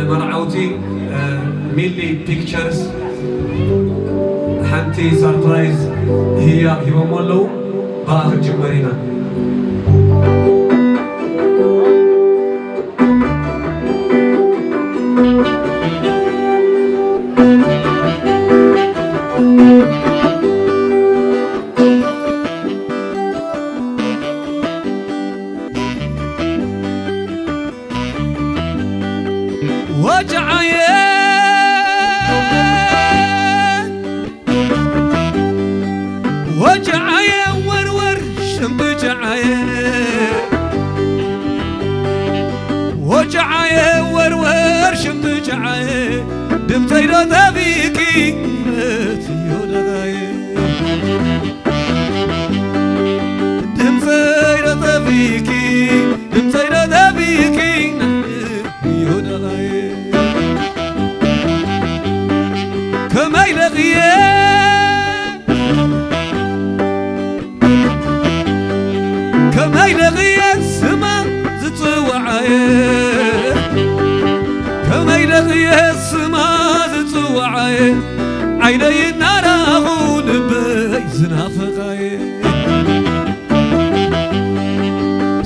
መርዓውቲ ሚሊ ፒክቸርስ ሓንቲ ሳርፕራይዝ ህያብ ሂቦሞ ኣለዉ። ብኣ ክንጅመር ኢና። ወጃዓየ ወጃዓየ ወርወር ሽምብጃዓየ ወጃዓየ ወርወር ሽምብጃዓየ ድምፀይ ዶ ጠፊእኪ መትዮ ደቓየ ድምፀይ ዶ ጠፊእኪ ድምፀይ ዶ ጠፊእኪ ይሁዳይ ከመይ ለቕየ ከመይ ለቕየ ስማ ዝፅውዓየ ከመይ ለቕየ ስማ ዝፅውዓየ ዓይነይ እናራኹ ልበይ ዝናፈቓየ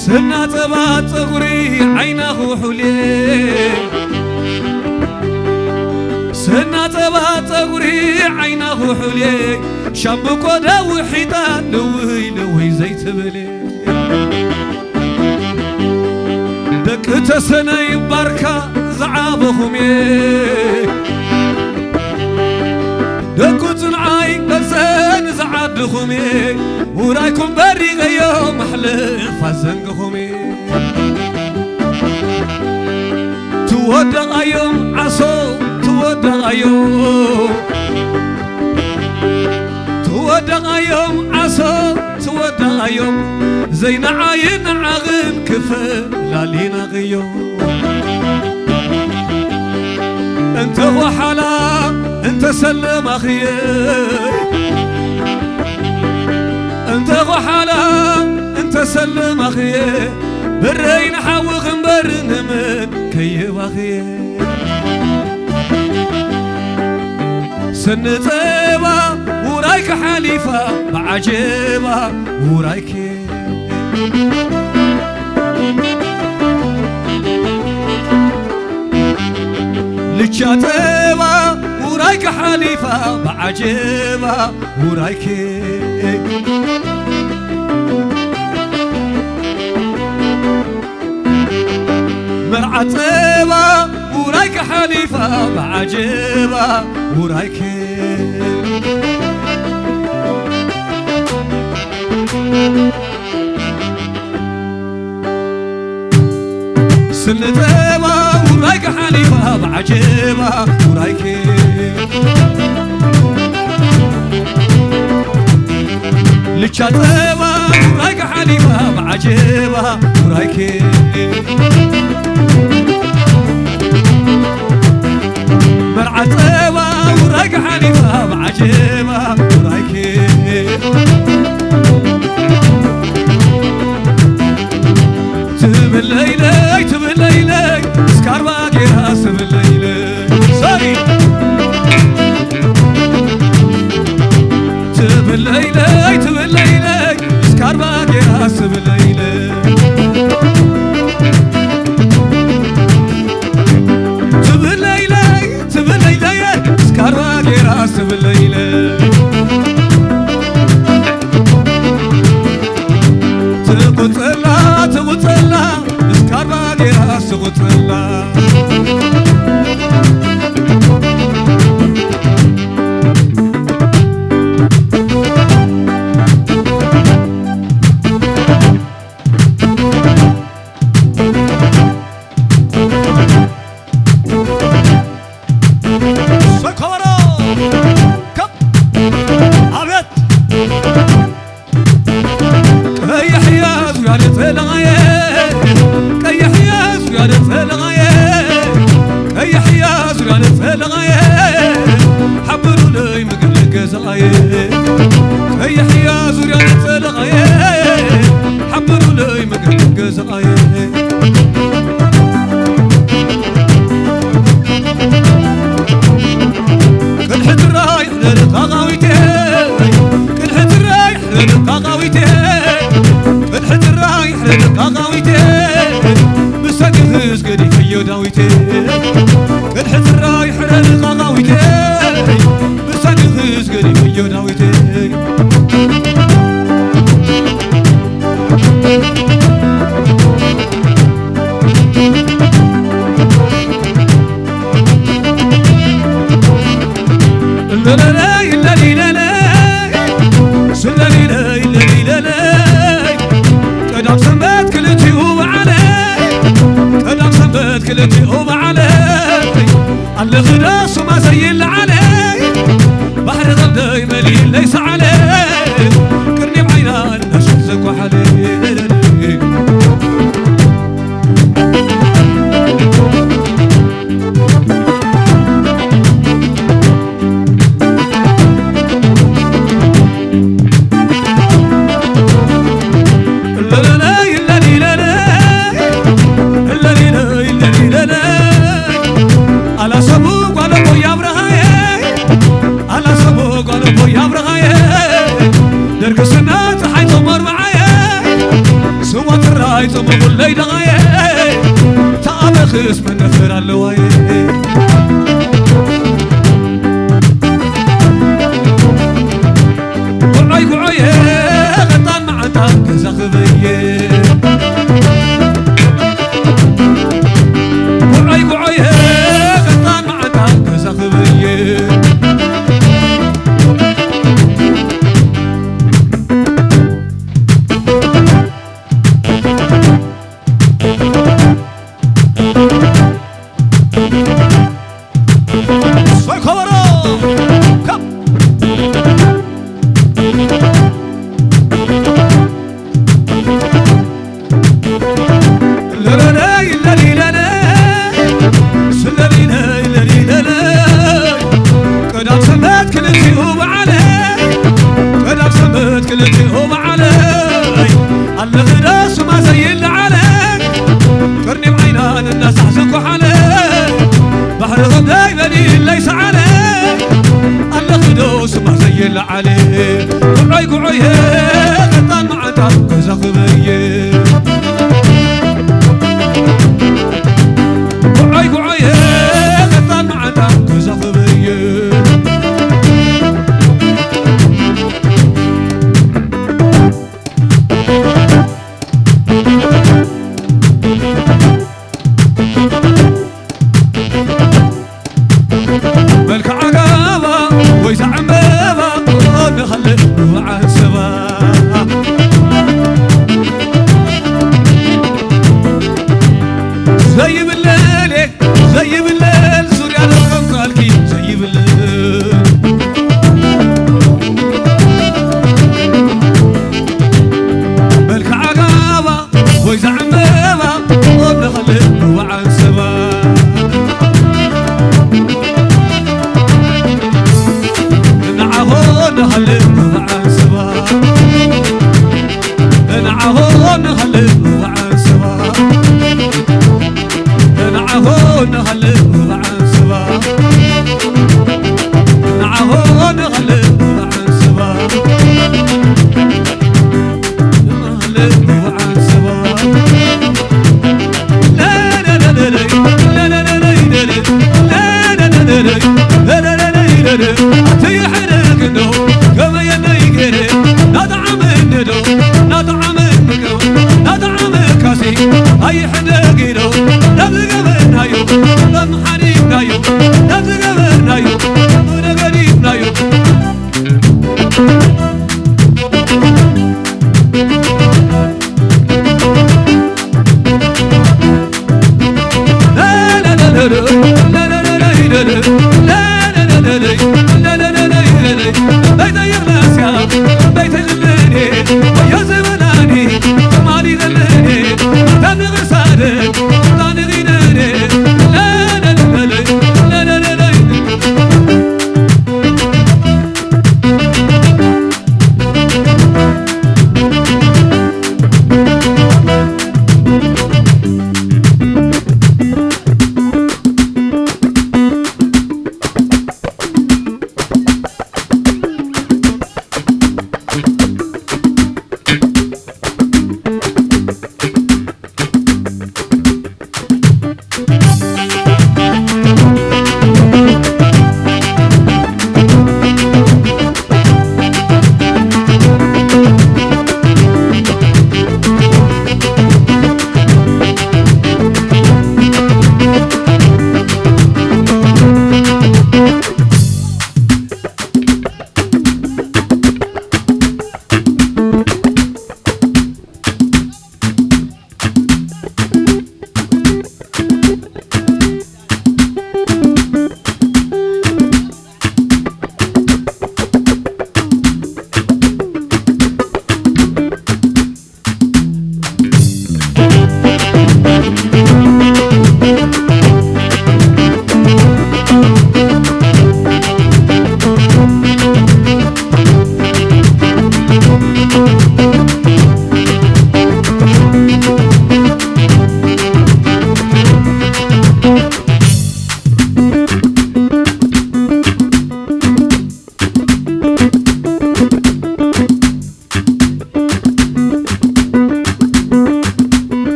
ስናጸባ ጸጉሪ ዓይና ኩሕልየ ስናጸባ ጸጉሪ ዓይና ኩሕልየ ሻምብቆ ዳውሒጣ ልውይ ልውይ ዘይትብል ደቂ ተሰነይ ባርካ ዝዓበኹም እየ ደቁ ጽንዓይ ቀሰን ዝዓድኹም እየ ውራይኩም በሪቐዮ ማሕለፋ ዘንግኹም እየ ትወደቓዮም ዓሶ ትወደቓዮም ትወደቓዮም ዓሶ ትወደቓዮም ዘይነዓይን ንዓቕን ክፈላሊናቕዮ እንተ ጓሓላ እንተ ሰለማኽየ እንተ ጓሓላ እንተ ሰለማኽየ ብረይ ንሓዊ ክንበር ንምን ከይባኽየ ስኒ ጸባ ውራይኪ ሓሊፋ ብዓጀባ ውራይኪ ልቻ ጸባ ውራይኪ ሓሊፋ ብዓጀባ ውራይኪ መርዓ ጸባ ውራይኪ ሓሊፋ ብዓጀባ ውራይኪ ስኒ ጸባ ውራይኪ ሓሊፋ ብዓጀባ ውራይኪ ልቻ ጸባ ውራይኪ ሓሊፋ ብዓጀባ ውራይኪ መርዓ ጸባ ውራይኪ ሓሊፋ ብዓጀባ ውራይኪ ትብለይለይ ትብለይለይ እስካርባ ጌራ ትብለይለይ ሶሪ ትብለይለይ ትብለይለይ እስካርባ ጌራ ትብለይለይ ትብለይለይ ትብለይለይ እስካርባ ጌራ ትብለይለይ ትቁጸላ ትቁጸላ እስካርባ ጌራ ትቁጸላ ሰኮበሮ ከብ ኣቤት ቀይሕ እያ ዙርያ ደጸለቓየ ቀይሕ እያ ዙርያ ደጸለቓየ ቀይሕ እያ ዙርያ ደጸለቓየ ሓብሩለይ ምግቢ ገዛቓየ ቀይሕ እያ ዙርያ ደጸለቓየ ሓብሩለይ ምግቢ ገዛቓየ ቅድሒ ትራይ ሕረ ንቓቓዊተይ፣ ብሳንድኽስ ገዲፈዮ ዳዊተይ። ለለለይ ለሊለለይ፣ ስለሊለይ ለሊለለይ፣ ቀዳም ሰንበት ክልቲኡ በዓለይ፣ ቀዳም ሰንበት ክልቲኡ በዓለይ፣ ኣለኽዶ ሱማ ዘይለዓለይ፣ ባሕሪ ኸብደይ መሊለይ ሰዓለይ፣ ቅርኒብ ዓይና እናሸት ዘኳሓለይ። ኣላሰቡ ጓለቦ ያብረሃየ፣ ኣላሰቡ ጓለቦ ያብረሃየ፣ ደርግስና ፀሓይ ተመርብዓየ፣ ስዋ ትራይ ፀመቑለይ ደቓየ፣ ተኣበኽስ መነፍር ኣለዋየ። ጉዖይ ጉዖየ፣ ቐጣን መዓንጣ ገዛ ኽበየ። ጉዖይ ጉዖየ፣ ቐጣን መዓንጣ ገዛ ኽበየ። ሰይ ከበሮ ከብ ለለለይ ለሊለለ ስለሊለይ ለሊለለ ቀዳም ሰንበት ክልቲኡ በዓለ ቀዳም ሰንበት ክልቲኡ በዓለ ኣለኽዶ ስማ ዘይለዓለ ቅርኒብ ዓይናን እናሳሕ ዝኮሓለ ባሕሪ ኸብደይ በሊለይ ሰዓለ ኣለኽዶ ስማ ዘይለዓለ ጉዖይ ጉዖየ ቀጣን መዓንጣ ገዛ ኽበየ ጉዖይ ጉዖየ ቀጣን መዓንጣ ገዛ ኽበየ መልክዓ ጋባ ወይ ዘዕምበባ ንኸልእ ንውዓል ሰባ ዘይብለል ዘይብለል ዙርያ ደቀምካልኪ ዘይብለል መልክዓ ጋባ ወይ ዘዕምበባ ወደኸለ ንውዓል ሰባ ንዓኾ ንኸለ ንውዓል ሰባ ንዓኾ ንኸለ ንውዓል ሰባ ንዓኾ ንኸለ ንውዓል ሰባ ንዓኾ ንኸለ ንውዓል ሰባ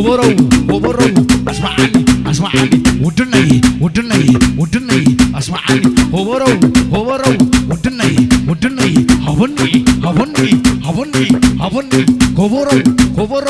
ሆበረው ሆበረው ኣስማዓኒ ኣስማዓኒ ውድነይ ውድነይ ውድነይ ኣስማዓኒ ሆበረው ሆበረው ውድነይ ውድነይ ሃበኒ ሃበኒ ሃበኒ ሃበኒ ከበሮ ከበሮ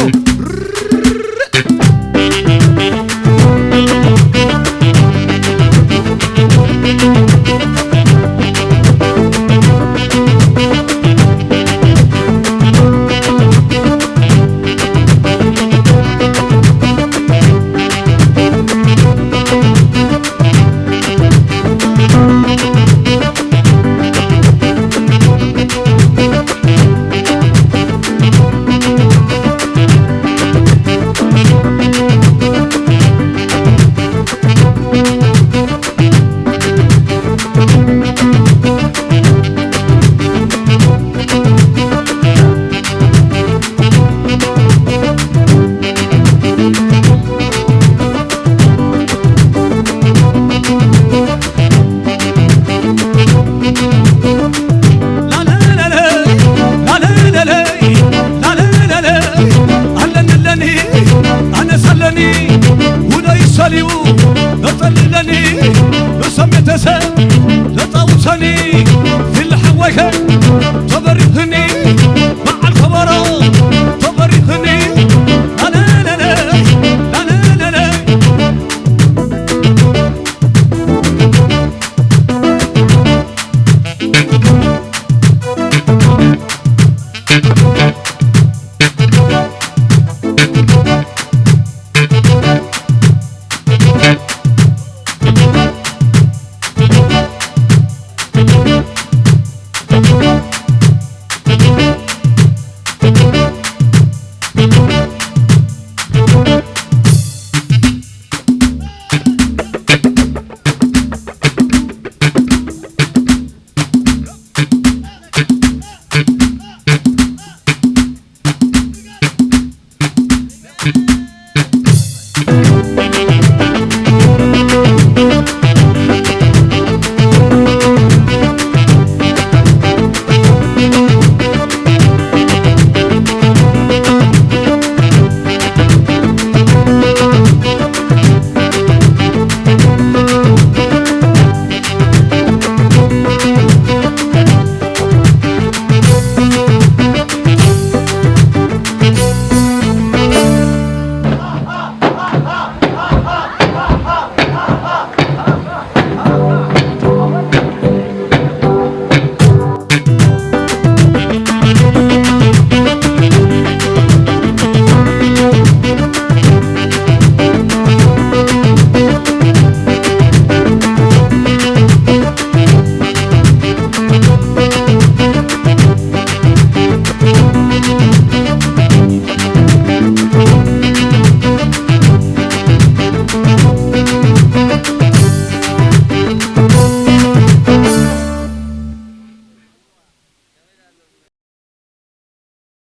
ኣለኒ ኣለኒ ኣነስ ኣለኒ ውደይ ሰሊቡ ነጸልለኒ እሶም ቤተሰብ ዘጻውሰኒ